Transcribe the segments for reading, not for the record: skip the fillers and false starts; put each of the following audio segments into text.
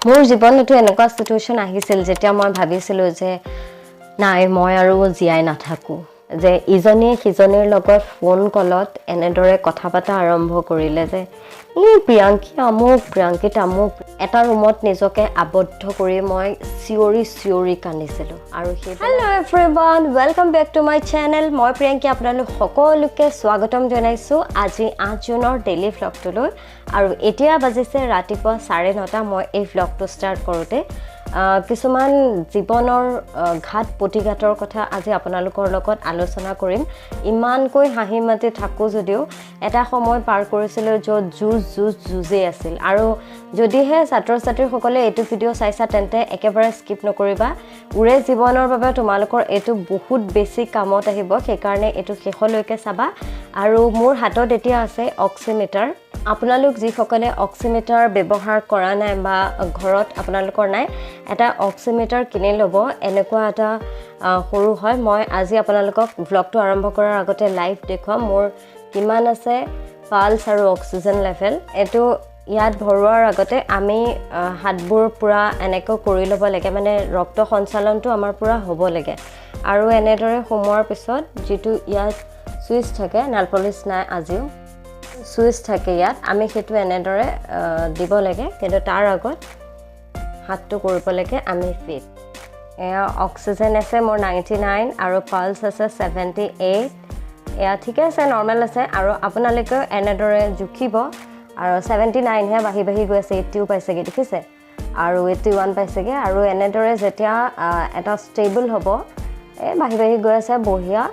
মোৰ জীৱনতো এনেকুৱা চিটুৱেশ্যন আহিছিল যেতিয়া মই ভাবিছিলোঁ যে নাই, মই আৰু জীয়াই নাথাকোঁ, যে ইজনীয়ে সিজনীৰ লগত ফোন কলত এনেদৰে কথা পতা আৰম্ভ কৰিলে যে ই প্ৰিয়াংকী আমুক, প্ৰিয়াংকী তামুক। এটা ৰুমত নিজকে আবদ্ধ কৰি মই চিঞৰি চিঞৰি কান্দিছিলোঁ। আৰু সেই Hello everyone, welcome back to my channel. মই প্ৰিয়াংকী আপোনালোক সকলোকে স্বাগতম জনাইছোঁ আজি 8 জুনৰ ডেইলি ভ্লগটোলৈ। আৰু এতিয়া বাজিছে ৰাতিপুৱা 9:30। মই এই ভ্লগটো ষ্টাৰ্ট কৰোঁতে কিছুমান জীৱনৰ ঘাত প্ৰতিঘাতৰ কথা আজি আপোনালোকৰ লগত আলোচনা কৰিম। ইমানকৈ হাঁহি মাতি থাকোঁ যদিও এটা সময় পাৰ কৰিছিলোঁ য'ত যুঁজ যুঁজ যুঁজেই আছিল। আৰু যদিহে ছাত্ৰ ছাত্ৰীসকলে এইটো ভিডিঅ' চাইছা, তেন্তে একেবাৰে স্কিপ নকৰিবা। ওৰে জীৱনৰ বাবে তোমালোকৰ এইটো বহুত বেছি কামত আহিব, সেইকাৰণে এইটো শেষলৈকে চাবা। আৰু মোৰ হাতত এতিয়া আছে অক্সিমিটাৰ। আপোনালোক যিসকলে অক্সিমিটাৰ ব্যৱহাৰ কৰা নাই বা ঘৰত আপোনালোকৰ নাই, এটা অক্সিমিটাৰ কিনি ল'ব। এনেকুৱা এটা সৰু হয়। মই আজি আপোনালোকক ভ্লগটো আৰম্ভ কৰাৰ আগতে লাইভ দেখুৱাম মোৰ কিমান আছে পালছ আৰু অক্সিজেন লেভেল। এইটো ইয়াত ভৰোৱাৰ আগতে আমি হাতবোৰ পূৰা এনেকৈ কৰি ল'ব লাগে, মানে ৰক্ত সঞ্চালনটো আমাৰ পূৰা হ'ব লাগে। আৰু এনেদৰে সোমোৱাৰ পিছত যিটো ইয়াত চুইচ থাকে, নেল পলিচ নাই আজিও, চুইচ থাকে ইয়াত, আমি সেইটো এনেদৰে দিব লাগে। কিন্তু তাৰ আগত হাতটো কৰিব লাগে আমি ফিট। এয়া অক্সিজেন আছে মোৰ 99 আৰু পালছ আছে 78। এয়া ঠিকে আছে, নৰ্মেল আছে। আৰু আপোনালোকেও এনেদৰে জুখিব। আৰু 79হে, বাঢ়ি বাঢ়ি গৈ আছে, 80ও পাইছেগৈ, দেখিছে, আৰু 81 পাইছেগৈ। আৰু এনেদৰে যেতিয়া এটা ষ্টেবল হ'ব, এই বাঢ়ি বাঢ়ি গৈ আছে, বঢ়িয়া।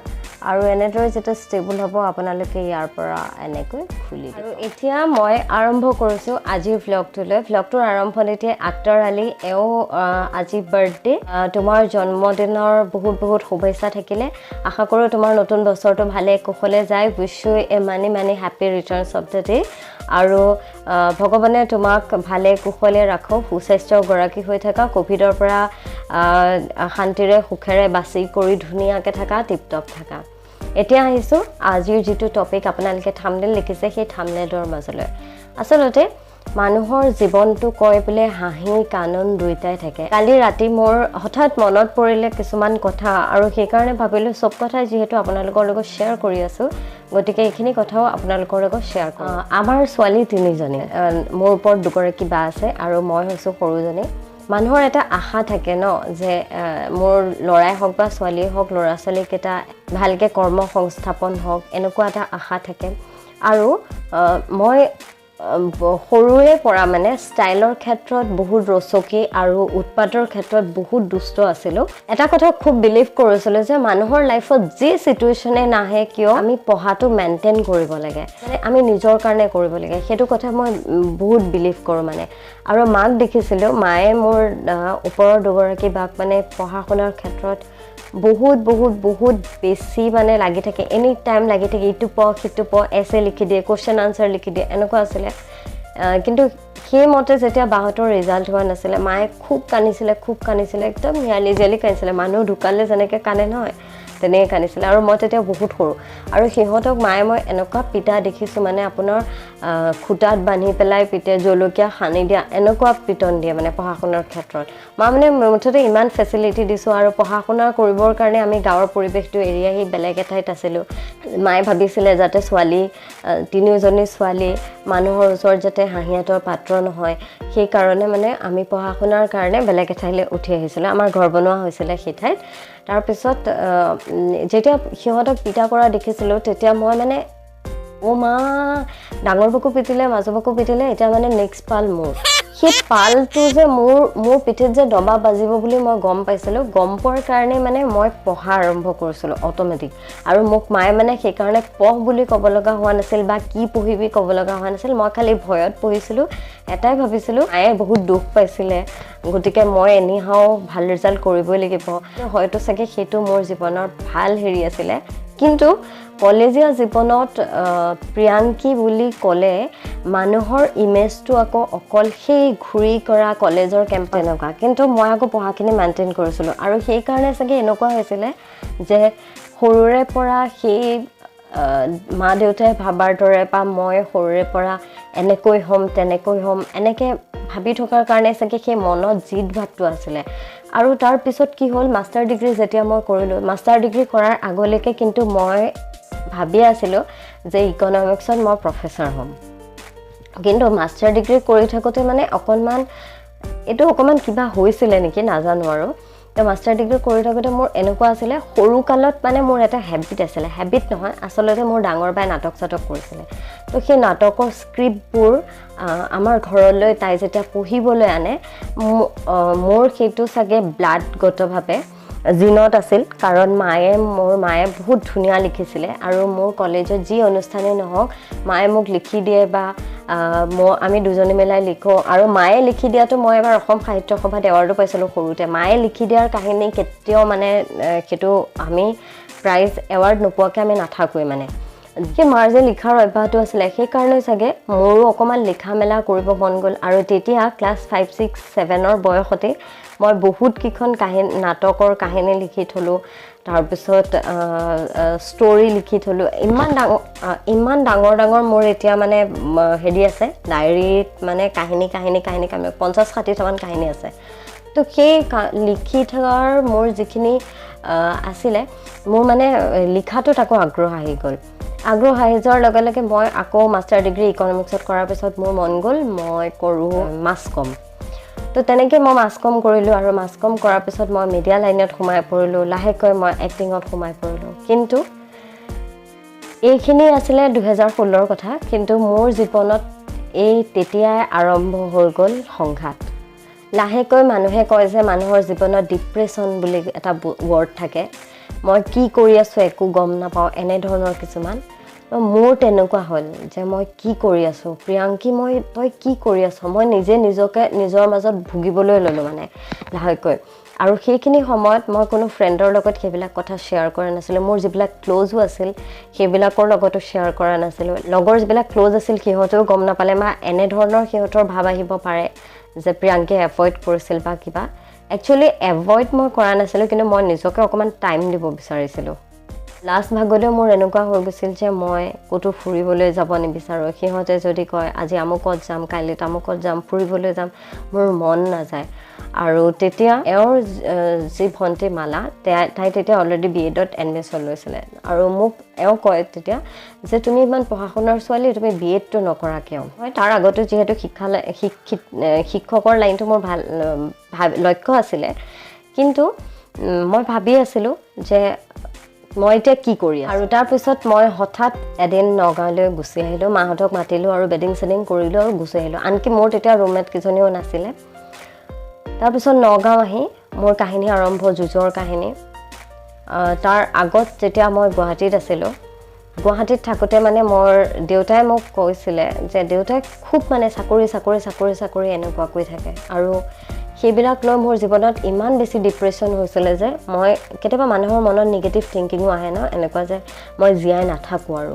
আৰু এনেদৰে যেতিয়া ষ্টেবল হ'ব, আপোনালোকে ইয়াৰ পৰা এনেকৈ খুলি। আৰু এতিয়া মই আৰম্ভ কৰিছোঁ আজিৰ ভ্লগটোলৈ। ভ্লগটোৰ আৰম্ভণিতে আক্তৰ আলী, এওঁ আজি বাৰ্থডে। তোমাৰ জন্মদিনৰ বহুত বহুত শুভেচ্ছা থাকিলে। আশা কৰোঁ তোমাৰ নতুন বছৰটো ভালে কুশলে যায়। Wish you a many many happy returns of the day. আৰু ভগৱানে তোমাক ভালে কুশলে ৰাখক, সুস্বাস্থ্যৰ গৰাকী হৈ থাকা, ক'ভিডৰ পৰা শান্তিৰে সুখেৰে বাচি কৰি ধুনীয়াকৈ থাকা, টিপটপ থাকা। এতিয়া আহিছোঁ আজিৰ যিটো টপিক আপোনালোকে থামনেল লিখিছে, সেই থামনেলৰ মাজলৈ। আচলতে মানুহৰ জীৱনটো কয় বোলে হাঁহি কান্দোন দুয়োটাই থাকে। কালি ৰাতি মোৰ হঠাৎ মনত পৰিলে কিছুমান কথা আৰু সেইকাৰণে ভাবিলোঁ চব কথাই যিহেতু আপোনালোকৰ লগত শ্বেয়াৰ কৰি আছোঁ, গতিকে এইখিনি কথাও আপোনালোকৰ লগত শ্বেয়াৰ কৰোঁ। আমাৰ ছোৱালী তিনিজনী, মোৰ ওপৰত দুগৰাকী বা আছে আৰু মই হৈছোঁ সৰুজনী। মানুহৰ এটা আশা থাকে ন যে মোৰ ল'ৰাই হওক বা ছোৱালীয়ে হওক, ল'ৰা ছোৱালীকেইটা ভালকৈ কৰ্ম সংস্থাপন হওক, এনেকুৱা এটা আশা থাকে। আৰু মই সৰুৰে পৰা মানে ষ্টাইলৰ ক্ষেত্ৰত বহুত ৰচকী আৰু উৎপাতৰ ক্ষেত্ৰত বহুত দুষ্ট আছিলোঁ। এটা কথা খুব বিলিভ কৰিছিলোঁ যে মানুহৰ লাইফত যি চিটুৱেশ্যনে নাহে কিয়, আমি পঢ়াটো মেইনটেইন কৰিব লাগে, মানে আমি নিজৰ কাৰণে কৰিব লাগে। সেইটো কথা মই বহুত বিলিভ কৰোঁ মানে। আৰু মাক দেখিছিলোঁ, মায়ে মোৰ ওপৰৰ দুগৰাকী বাক মানে পঢ়া শুনাৰ ক্ষেত্ৰত বহুত বহুত বহুত বেছি মানে লাগি থাকে, এনি টাইম লাগি থাকে, ইটো পঢ়, সিটো পঢ়, এছে লিখি দিয়ে, কুৱেশ্যন আনচাৰ লিখি দিয়ে, এনেকুৱা আছিলে। কিন্তু সেইমতে যেতিয়া বাহঁতৰ ৰিজাল্ট হোৱা নাছিলে, মায়ে খুব কান্দিছিলে, খুব কান্দিছিলে, একদম হিয়ালি জিয়ালি কান্দিছিলে। মানুহ ঢুকালে যেনেকৈ কান্দে নহয়, তেনেকৈ কান্দিছিলে। আৰু মই তেতিয়া বহুত সৰু। আৰু সিহঁতক মায়ে মই এনেকুৱা পিটা দেখিছোঁ, মানে আপোনাৰ খুটাত বান্ধি পেলাই পিতে, জলকীয়া সানি দিয়া, এনেকুৱা পিটন দিয়ে মানে পঢ়া শুনাৰ ক্ষেত্ৰত। মা মানে মুঠতে ইমান ফেচিলিটি দিছোঁ। আৰু পঢ়া শুনা কৰিবৰ কাৰণে আমি গাঁৱৰ পৰিৱেশটো এৰি আহি বেলেগ এঠাইত আছিলোঁ। মায়ে ভাবিছিলে যাতে ছোৱালী, তিনিওজনী ছোৱালী মানুহৰ ওচৰত যাতে হাঁহিয়াতৰ পাত্ৰ নহয়, সেইকাৰণে মানে আমি পঢ়া শুনাৰ কাৰণে বেলেগ এঠাইলৈ উঠি আহিছিলোঁ। আমাৰ ঘৰ বনোৱা হৈছিলে সেই ঠাইত। তাৰপিছত যেতিয়া সিহঁতক পিটা কৰা দেখিছিলোঁ, তেতিয়া মই মানে অ' মা, ডাঙৰ বাকো পিটিলে, মাজু বাকো পিটিলে, এতিয়া মানে নেক্সট পাল মোৰ। সেই পালটো যে মোৰ পিঠিত যে দবা বাজিব বুলি মই গম পাইছিলোঁ। গম পোৱাৰ কাৰণে মানে মই পঢ়া আৰম্ভ কৰিছিলোঁ অট'মেটিক। আৰু মোক মায়ে মানে সেইকাৰণে পঢ় বুলি ক'ব লগা হোৱা নাছিল বা কি পঢ়িবি ক'ব লগা হোৱা নাছিল। মই খালি ভয়ত পঢ়িছিলোঁ। এটাই ভাবিছিলোঁ, মায়ে বহুত দুখ পাইছিলে, গতিকে মই এনিহাও ভাল ৰিজাল্ট কৰিবই লাগিব। হয়তো চাগে সেইটো মোৰ জীৱনৰ ভাল হেৰি আছিলে। কিন্তু কলেজীয়া জীৱনত প্ৰিয়াংকী বুলি ক'লে মানুহৰ ইমেজটো আকৌ অকল সেই ঘূৰি কৰা কলেজৰ কেম্প তেনেকুৱা। কিন্তু মই আকৌ পঢ়াখিনি মেইনটেইন কৰিছিলোঁ। আৰু সেইকাৰণে চাগে এনেকুৱা হৈছিলে যে সৰুৰে পৰা সেই মা দেউতাই ভাবাৰ দৰে বা মই সৰুৰে পৰা এনেকৈ হ'ম, তেনেকৈ হ'ম, এনেকৈ ভাবি থকাৰ কাৰণে চাগে সেই মনত জিদ ভাৱটো আছিলে। আৰু তাৰপিছত কি হ'ল, মাষ্টাৰ ডিগ্ৰী যেতিয়া মই কৰিলোঁ, মাষ্টাৰ ডিগ্ৰী কৰাৰ আগলৈকে কিন্তু মই ভাবি আছিলোঁ যে ইকনমিক্সত মই প্ৰফেচাৰ হ'ম। কিন্তু মাষ্টাৰ ডিগ্ৰী কৰি থাকোঁতে মানে অকণমান এইটো অকণমান কিবা হৈছিলে নেকি নাজানো আৰু। তো মাষ্টাৰ ডিগ্ৰী কৰি থাকোঁতে মোৰ এনেকুৱা আছিলে, সৰুকালত মানে মোৰ এটা হেবিট আছিলে, হেবিট নহয় আচলতে মোৰ ডাঙৰ বাই নাটক চাটক কৰিছিলে। তো সেই নাটকৰ স্ক্ৰিপ্টবোৰ আমাৰ ঘৰলৈ তাই যেতিয়া পঢ়িবলৈ আনে, মোৰ সেইটো চাগে ব্লাডগতভাৱে জিনত আছিল, কাৰণ মোৰ মায়ে বহুত ধুনীয়া লিখিছিলে। আৰু মোৰ কলেজত যি অনুষ্ঠানেই নহওক মায়ে মোক লিখি দিয়ে বা আমি দুজনী মিলাই লিখোঁ। আৰু মায়ে লিখি দিয়াটো মই এবাৰ অসম সাহিত্য সভাত এৱাৰ্ডো পাইছিলোঁ সৰুতে। মায়ে লিখি দিয়াৰ কাহিনী কেতিয়াও মানে সেইটো আমি প্ৰাইজ এৱাৰ্ড নোপোৱাকৈ আমি নাথাকোঁৱেই মানে। সেই মাৰ যে লিখাৰ অভ্যাসটো আছিলে, সেইকাৰণে চাগে মোৰো অকণমান লিখা মেলা কৰিব মন গ'ল। আৰু তেতিয়া ক্লাছ 5 6 7ৰ বয়সতে মই বহুতকেইখন নাটকৰ কাহিনী লিখি থ'লোঁ, তাৰপিছত ষ্টৰি লিখি থ'লোঁ। ইমান ডাঙৰ ডাঙৰ মোৰ এতিয়া মানে হেৰি আছে ডায়েৰীত, মানে কাহিনী কাহিনী কাহিনী কাহিনী 50-60টামান কাহিনী আছে। তো সেই লিখি থোৱাৰ মোৰ যিখিনি আছিলে, মোৰ মানে লিখাটোত আকৌ আগ্ৰহ আহি গ'ল। আগ্ৰহ আহি যোৱাৰ লগে লগে মই আকৌ মাষ্টাৰ ডিগ্ৰী ইকনমিক্সত কৰাৰ পিছত মোৰ মন গ'ল মই কৰোঁ মাছ কম। তো তেনেকৈ মই মাছ কম কৰিলোঁ। আৰু মাছ কম কৰাৰ পিছত মই মিডিয়া লাইনত সোমাই পৰিলোঁ, লাহেকৈ মই এক্টিঙত সোমাই পৰিলোঁ। কিন্তু এইখিনি আছিলে 2016ৰ কথা। কিন্তু মোৰ জীৱনত এই তেতিয়াই আৰম্ভ হৈ গ'ল সংঘাত। লাহেকৈ মানুহে কয় যে মানুহৰ জীৱনত ডিপ্ৰেশ্যন বুলি এটা ৱৰ্ড থাকে, মই কি কৰি আছোঁ একো গম নাপাওঁ, এনেধৰণৰ কিছুমান। মোৰ তেনেকুৱা হ'ল যে মই কি কৰি আছোঁ প্ৰিয়াংকী, তই কি কৰি আছ, মই নিজে নিজকে নিজৰ মাজত ভুগিবলৈ ল'লোঁ মানে লাহেকৈ। আৰু সেইখিনি সময়ত মই কোনো ফ্ৰেণ্ডৰ লগত সেইবিলাক কথা শ্বেয়াৰ কৰা নাছিলোঁ, মোৰ যিবিলাক ক্ল'জো আছিল সেইবিলাকৰ লগতো শ্বেয়াৰ কৰা নাছিলোঁ, লগৰ যিবিলাক ক্ল'জ আছিল সিহঁতেও গম নাপালে বা এনেধৰণৰ সিহঁতৰ ভাৱ আহিব পাৰে যে প্ৰিয়াংকীয়ে এভইড কৰিছিল বা কিবা। একচুৱেলি এভইড মই কৰা নাছিলোঁ, কিন্তু মই নিজকে অকণমান টাইম দিব বিচাৰিছিলোঁ। লাষ্ট ভাগলৈও মোৰ এনেকুৱা হৈ গৈছিল যে মই ক'তো ফুৰিবলৈ যাব নিবিচাৰোঁ। সিহঁতে যদি কয় আজি আমুকত যাম, কাইলৈ তামুকত যাম, ফুৰিবলৈ যাম, মোৰ মন নাযায়। আৰু তেতিয়া এওঁৰ যি ভণ্টি মালা, তাই তেতিয়া অলৰেডি বি এডত এডমিশ্যন লৈছিলে। আৰু মোক এওঁ কয় তেতিয়া যে তুমি ইমান পঢ়া শুনাৰ ছোৱালী, তুমি বি এডটো নকৰা কিয়? হয়, তাৰ আগতো যিহেতু শিক্ষকৰ লাইনটো মোৰ ভাল লক্ষ্য আছিলে, কিন্তু মই ভাবি আছিলোঁ যে মই এতিয়া কি কৰি আছোঁ। আৰু তাৰপিছত মই হঠাৎ এদিন নগাঁৱলৈ গুচি আহিলোঁ, মাহঁতক মাতিলোঁ আৰু বেডিং চেডিং কৰিলোঁ আৰু গুচি আহিলোঁ। আনকি মোৰ তেতিয়া ৰুমমেট কেইজনীও নাছিলে। তাৰপিছত নগাঁও আহি মোৰ কাহিনী আৰম্ভ, যুঁজৰ কাহিনী। তাৰ আগত যেতিয়া মই গুৱাহাটীত আছিলোঁ, গুৱাহাটীত থাকোঁতে মানে মোৰ দেউতাই মোক কৈছিলে যে দেউতাই খুব মানে চাকৰি চাকৰি চাকৰি চাকৰি এনেকুৱাকৈ থাকে। আৰু সেইবিলাক লৈ মোৰ জীৱনত ইমান বেছি ডিপ্ৰেশ্যন হৈছিলে যে মই কেতিয়াবা মানুহৰ মনত নিগেটিভ থিংকিঙো আহে ন, এনেকুৱা যে মই জীয়াই নাথাকোঁ আৰু।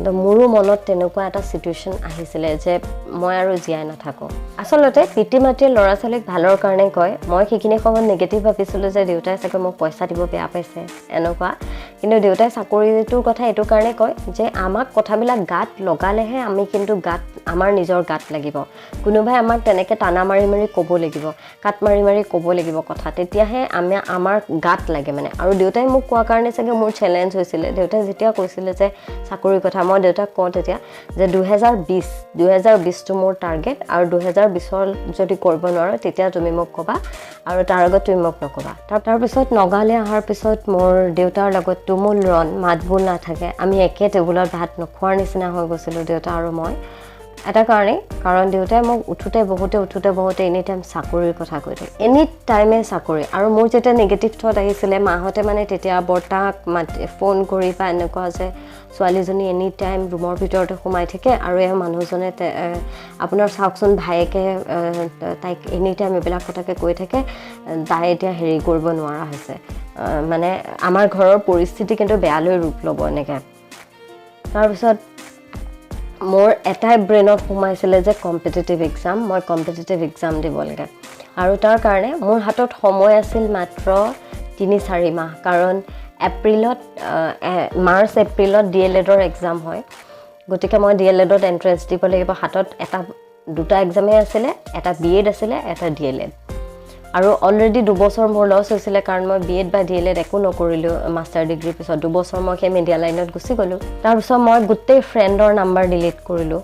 তো মোৰো মনত তেনেকুৱা এটা চিটুৱেশ্যন আহিছিলে যে মই আৰু জীয়াই নাথাকোঁ। আচলতে পিতৃ মাতৃয়ে ল'ৰা ছোৱালীক ভালৰ কাৰণে কয়। মই সেইখিনি সময়ত নিগেটিভ ভাবিছিলোঁ যে দেউতাই চাগৈ মোক পইচা দিব বেয়া পাইছে এনেকুৱা, কিন্তু দেউতাই চাকৰিটোৰ কথা এইটো কাৰণে কয় যে আমাক কথাবিলাক গাত লগালেহে আমি কিন্তু গাত আমাৰ নিজৰ গাত লাগিব। কোনোবাই আমাক তেনেকৈ টানা মাৰি মাৰি ক'ব লাগিব, কাট মাৰি মাৰি ক'ব লাগিব কথা, তেতিয়াহে আমি আমাৰ গাত লাগে মানে। আৰু দেউতাই মোক কোৱাৰ কাৰণে চাগে মোৰ চেলেঞ্জ হৈছিলে। দেউতাই যেতিয়া কৈছিলে যে চাকৰিৰ কথা, মই দেউতাক কওঁ তেতিয়া যে 2020টো মোৰ টাৰ্গেট, আৰু 2020ৰ যদি কৰিব নোৱাৰোঁ তেতিয়া তুমি মোক ক'বা, আৰু তাৰ আগত তুমি মোক নক'বা। তাৰপিছত নগাঁৱলৈ অহাৰ পিছত মোৰ দেউতাৰ লগত তুমুল ৰণ, মাত বোল নাথাকে, আমি একে টেবুলত ভাত নোখোৱাৰ নিচিনা হৈ গৈছিলোঁ দেউতা আৰু মই। এটা কাৰণেই, কাৰণ দেউতাই মোক উঠোঁতে বহোঁতে এনি টাইম চাকৰিৰ কথা কৈ থাকে, এনি টাইমে চাকৰি। আৰু মোৰ যেতিয়া নিগেটিভ থট আহিছিলে, মাহঁতে মানে তেতিয়া বৰ্তাক মাতি ফোন কৰি বা এনেকুৱা যে ছোৱালীজনী এনি টাইম ৰুমৰ ভিতৰতে সোমাই থাকে আৰু এই মানুহজনে আপোনাৰ চাওকচোন ভায়েকে তাইক এনি টাইম এইবিলাক কথাকে কৈ থাকে, তাই এতিয়া হেৰি কৰিব নোৱাৰা হৈছে, মানে আমাৰ ঘৰৰ পৰিস্থিতি কিন্তু বেয়ালৈ ৰূপ ল'ব এনেকৈ। তাৰপিছত মোৰ এটাই ব্ৰেইনত সোমাইছিলে যে কম্পিটিটিভ এক্সাম, মই কম্পিটিটিভ এক্সাম দিব লাগে। আৰু তাৰ কাৰণে মোৰ হাতত সময় আছিল মাত্ৰ 3-4 মাহ, কাৰণ এপ্ৰিলত মাৰ্চ এপ্ৰিলত ডি এল এডৰ এক্সাম হয়, গতিকে মই ডি এল এডত এণ্ট্ৰেঞ্চ দিব লাগিব। হাতত এটা দুটা এক্সামেই আছিলে, এটা বি এড আছিলে, এটা ডি এল এড। আৰু অলৰেডি 2 বছৰ মোৰ লছ হৈছিলে, কাৰণ মই বি এড বা ডি এল এড একো নকৰিলোঁ। মাষ্টাৰ ডিগ্ৰীৰ পিছত 2 বছৰ মই সেই মিডিয়া লাইনত গুচি গ'লোঁ। তাৰপিছত মই গোটেই ফ্ৰেণ্ডৰ নাম্বাৰ ডিলিট কৰিলোঁ,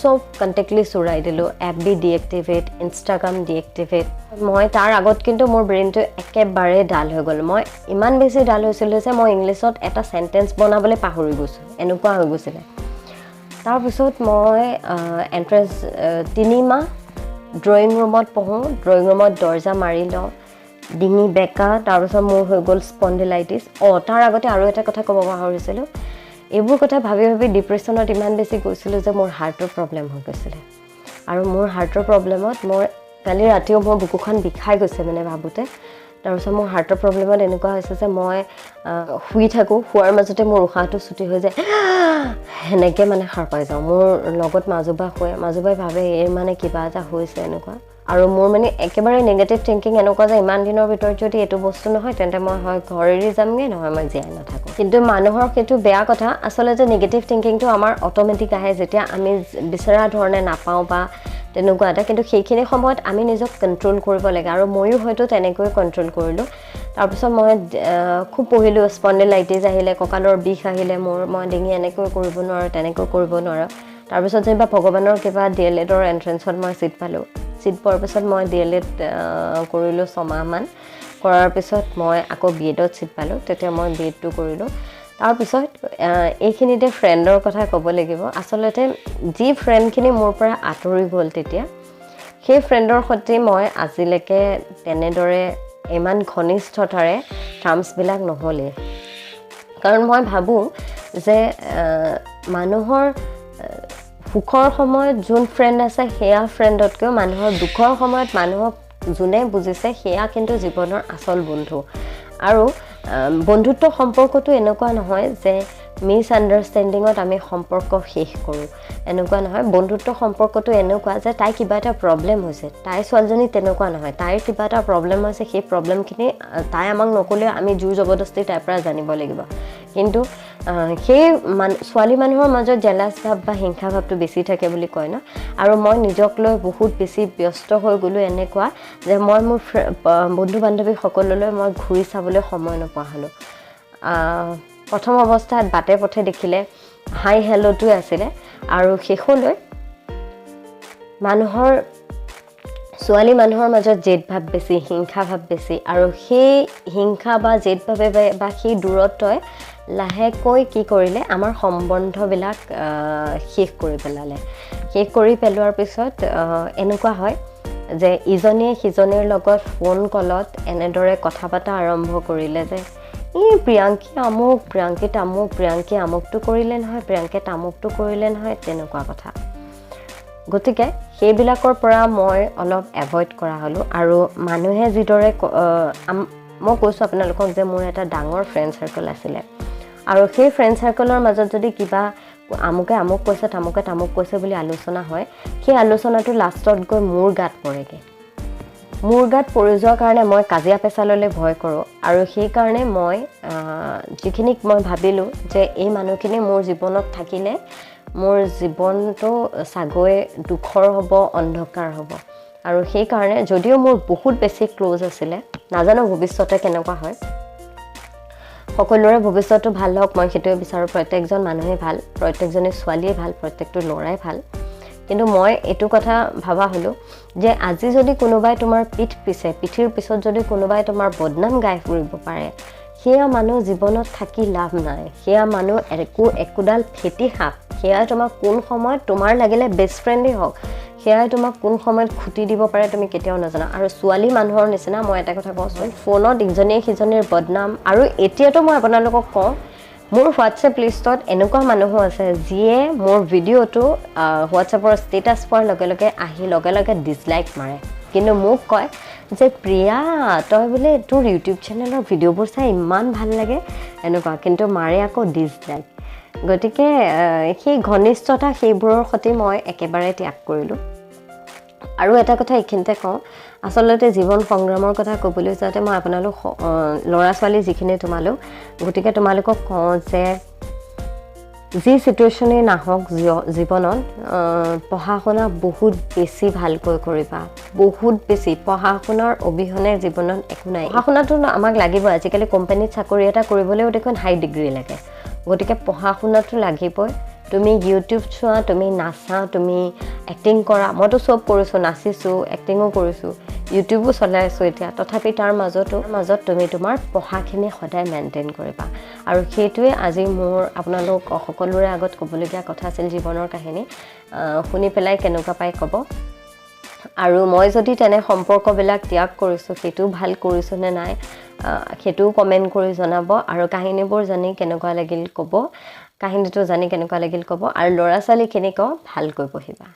চব কণ্টেক্ট লিষ্ট উৰাই দিলোঁ, F B deactivate, Instagram deactivate. মই তাৰ আগত কিন্তু মোৰ ব্ৰেইনটো একেবাৰে ডাল হৈ গ'ল। মই ইমান বেছি ডাল হৈছিলোঁ যে মই ইংলিছত এটা চেণ্টেঞ্চ বনাবলৈ পাহৰি গৈছোঁ, এনেকুৱা হৈ গৈছিলে। তাৰপিছত মই এণ্ট্ৰেঞ্চ 3 মাহ ড্ৰয়িং ৰুমত পঢ়োঁ, ড্ৰয়িং ৰুমত দৰ্জা মাৰি লওঁ, ডিঙি বেকা। তাৰপিছত মোৰ হৈ গ'ল স্পণ্ডিলাইটিছ। তাৰ আগতে আৰু এটা কথা ক'ব পাহৰিছিলোঁ, এইবোৰ কথা ভাবি ভাবি ডিপ্ৰেশ্যনত ইমান বেছি গৈছিলোঁ যে মোৰ হাৰ্টৰ প্ৰব্লেম হৈ গৈছিলে। আৰু মোৰ হাৰ্টৰ প্ৰব্লেমত মোৰ কালি ৰাতিও মোৰ বুকুখন বিষাই গৈছে মানে ভাবোঁতে। তাৰপিছত মোৰ হাৰ্টৰ প্ৰব্লেমত এনেকুৱা হৈছে যে মই শুই থাকোঁ, শোৱাৰ মাজতে মোৰ উশাহটো চুটি হৈ যায়, সেনেকৈ মানে সাৰ পাই যাওঁ। মোৰ লগত মাজুবা শুৱে, মাজুবাই ভাবে এই মানে কিবা এটা হৈছে এনেকুৱা। আৰু মোৰ মানে একেবাৰে নিগেটিভ থিংকিং এনেকুৱা যে ইমান দিনৰ ভিতৰত যদি এইটো বস্তু নহয় তেন্তে মই হয় ঘৰ এৰি যামগৈ, নহয় মই জীয়াই নাথাকোঁ। কিন্তু মানুহৰ সেইটো বেয়া কথা, আচলতে নিগেটিভ থিংকিংটো আমাৰ অট'মেটিক আহে যেতিয়া আমি বিচৰা ধৰণে নাপাওঁ বা তেনেকুৱা এটা। কিন্তু সেইখিনি সময়ত আমি নিজক কণ্ট্ৰল কৰিব লাগে, আৰু ময়ো হয়তো তেনেকৈ কণ্ট্ৰল কৰিলোঁ। তাৰপিছত মই খুব পঢ়িলোঁ, স্পণ্ডিলাইটিছ আহিলে, কঁকালৰ বিষ আহিলে মোৰ, মই ডিঙি এনেকৈ কৰিব নোৱাৰোঁ, তেনেকৈ কৰিব নোৱাৰোঁ। তাৰপিছত যেনিবা ভগৱানৰ কিবা ডি এল এডৰ এণ্ট্ৰেঞ্চত মই ছিট পালোঁ। ছিট পোৱাৰ পিছত মই ডি এল এড কৰিলোঁ 6 মাহমান। কৰাৰ পিছত মই আকৌ বি এডত ছিট পালোঁ, তেতিয়া মই বি এডটো কৰিলোঁ। তাৰপিছত এইখিনিতে ফ্ৰেণ্ডৰ কথা ক'ব লাগিব। আচলতে যি ফ্ৰেণ্ডখিনি মোৰ পৰা আঁতৰি গ'ল তেতিয়া, সেই ফ্ৰেণ্ডৰ সৈতে মই আজিলৈকে তেনেদৰে ইমান ঘনিষ্ঠতাৰে টাৰ্মছবিলাক নহ'লেই। কাৰণ মই ভাবোঁ যে মানুহৰ সুখৰ সময়ত যোন ফ্ৰেণ্ড আছে সেয়া ফ্ৰেণ্ডতকৈও মানুহৰ দুখৰ সময়ত মানুহক যোনে বুজিছে সেয়া কিন্তু জীৱনৰ আচল বন্ধু। আৰু বন্ধুত্ব সম্পৰ্কটো এনেকুৱা নহয় যে মিছ আণ্ডাৰষ্টেণ্ডিঙত আমি সম্পৰ্ক শেষ কৰোঁ, এনেকুৱা নহয়। বন্ধুত্ব সম্পৰ্কটো এনেকুৱা যে তাইৰ কিবা এটা প্ৰব্লেম হৈছে, তাইৰ ছোৱালীজনী তেনেকুৱা নহয়, তাইৰ কিবা এটা প্ৰব্লেম হৈছে, সেই প্ৰব্লেমখিনি তাই আমাক নক'লেও আমি জোৰ জবৰদস্তি তাইৰ পৰা জানিব লাগিব। কিন্তু সেই ছোৱালী মানুহৰ মাজত জেলাছ ভাৱ বা হিংসা ভাৱটো বেছি থাকে বুলি কয় ন। আৰু মই নিজক লৈ বহুত বেছি ব্যস্ত হৈ গ'লোঁ এনেকুৱা যে মই মোৰ বন্ধু বান্ধৱীসকললৈ মই ঘূৰি চাবলৈ সময় নোপোৱা হ'লোঁ। প্ৰথম অৱস্থাত বাটে পথে দেখিলে হাই হেল্ল'টোৱে আছিলে, আৰু শেষলৈ মানুহৰ ছোৱালী মানুহৰ মাজত জেদ ভাৱ বেছি, হিংসা ভাৱ বেছি, আৰু সেই হিংসা বা জেদ ভাৱে বা সেই দূৰত্বই লাহেকৈ কি কৰিলে আমাৰ সম্বন্ধবিলাক শেষ কৰি পেলালে। শেষ কৰি পেলোৱাৰ পিছত এনেকুৱা হয় যে ইজনীয়ে সিজনীৰ লগত ফোন কলত এনেদৰে কথা পতা আৰম্ভ কৰিলে যে এই প্ৰিয়াংকী আমুক, প্ৰিয়াংকী তামুক, প্ৰিয়াংকী আমুকটো কৰিলে নহয়, প্ৰিয়াংকী তামুকটো কৰিলে নহয়, তেনেকুৱা কথা। গতিকে সেইবিলাকৰ পৰা মই অলপ এভইড কৰা হ'লোঁ। আৰু মানুহে যিদৰে মই কৈছোঁ আপোনালোকক যে মোৰ এটা ডাঙৰ ফ্ৰেণ্ড চাৰ্কল আছিলে, আৰু সেই ফ্ৰেণ্ড চাৰ্কলৰ মাজত যদি কিবা আমুকে আমুক কৈছে, তামুকে তামুক কৈছে বুলি আলোচনা হয়, সেই আলোচনাটো লাষ্টত গৈ মোৰ গাত পৰেগৈ। মোৰ গাত পৰি যোৱাৰ কাৰণে মই কাজিয়া পেচাললৈ ভয় কৰোঁ, আৰু সেইকাৰণে মই যিখিনিক মই ভাবিলোঁ যে এই মানুহখিনি মোৰ জীৱনত থাকিলে মোৰ জীৱনটো চাগৈ দুখৰ হ'ব, অন্ধকাৰ হ'ব, আৰু সেইকাৰণে যদিও মোৰ বহুত বেছি ক্ল'জ আছিলে, নাজানো ভৱিষ্যতে কেনেকুৱা হয়, সকলোৰে ভৱিষ্যতটো ভাল হওক মই সেইটোৱে বিচাৰোঁ। প্ৰত্যেকজন মানুহেই ভাল, প্ৰত্যেকজনী ছোৱালীয়ে ভাল, প্ৰত্যেকটো ল'ৰাই ভাল। কিন্তু মই এইটো কথা ভাবা হ'লোঁ যে আজি যদি কোনোবাই তোমাৰ পিঠ পিছে, পিঠিৰ পিছত যদি কোনোবাই তোমাৰ বদনাম গাই ফুৰিব পাৰে, সেয়া মানুহ জীৱনত থাকি লাভ নাই। সেয়া মানুহ একোডাল ফেটি সাপ, সেয়াই তোমাক কোন সময়ত, তোমাৰ লাগিলে বেষ্ট ফ্ৰেণ্ডেই হওক, সেয়াই তোমাক কোন সময়ত খুটি দিব পাৰে তুমি কেতিয়াও নাজানা। আৰু ছোৱালী মানুহৰ নিচিনা মই এটা কথা কওঁচোন, ফোনত ইজনীয়ে সিজনীৰ বদনাম। আৰু এতিয়াতো মই আপোনালোকক কওঁ, মোৰ হোৱাটছএপ লিষ্টত এনেকুৱা মানুহো আছে যিয়ে মোৰ ভিডিঅ'টো হোৱাটছএপৰ ষ্টেটাছ পোৱাৰ লগে লগে আহি লগে লগে ডিছলাইক মাৰে, কিন্তু মোক কয় যে প্ৰিয়া তই বোলে তোৰ ইউটিউব চেনেলৰ ভিডিঅ'বোৰ চাই ইমান ভাল লাগে এনেকুৱা, কিন্তু মাৰে আকৌ ডিছলাইক। গতিকে সেই ঘনিষ্ঠতা সেইবোৰৰ সৈতে মই একেবাৰে ত্যাগ কৰিলোঁ। আৰু এটা কথা এইখিনিতে কওঁ, আচলতে জীৱন সংগ্ৰামৰ কথা ক'বলৈ যাওঁতে মই আপোনালোক ল'ৰা ছোৱালী যিখিনি তোমালোক, গতিকে তোমালোকক কওঁ যে যি চিটুৱেশ্যনেই নাহক জীৱনত, পঢ়া শুনা বহুত বেছি ভালকৈ কৰিবা, বহুত বেছি। পঢ়া শুনাৰ অবিহনে জীৱনত একো নাই। পঢ়া শুনাটো আমাক লাগিব। আজিকালি কোম্পানীত চাকৰি এটা কৰিবলৈও দেখোন হাই ডিগ্ৰী লাগে, গতিকে পঢ়া শুনাটো লাগিবই। তুমি ইউটিউব চোৱা, তুমি নাচা, তুমি এক্টিং কৰা, মইতো চব কৰিছোঁ, নাচিছোঁ, এক্টিঙো কৰিছোঁ, ইউটিউবো চলাই আছোঁ এতিয়া, তথাপি তাৰ মাজত তুমি তোমাৰ পঢ়াখিনি সদায় মেইনটেইন কৰিবা। আৰু সেইটোৱে আজি মোৰ আপোনালোক সকলোৰে আগত ক'বলগীয়া কথা আছিল, জীৱনৰ কাহিনী। শুনি পেলাই কেনেকুৱা পাই ক'ব। আৰু মই যদি তেনে সম্পৰ্কবিলাক ত্যাগ কৰিছোঁ, সেইটোও ভাল কৰিছোঁ নে নাই, সেইটোও কমেণ্ট কৰি জনাব। আৰু কাহিনীবোৰ জানি কেনেকুৱা লাগিল ক'ব, কাহিনীটো জানি কেনেকুৱা লাগিল ক'ব। আৰু ল'ৰা ছোৱালীখিনিক কওঁ, ভালকৈ পঢ়িবা।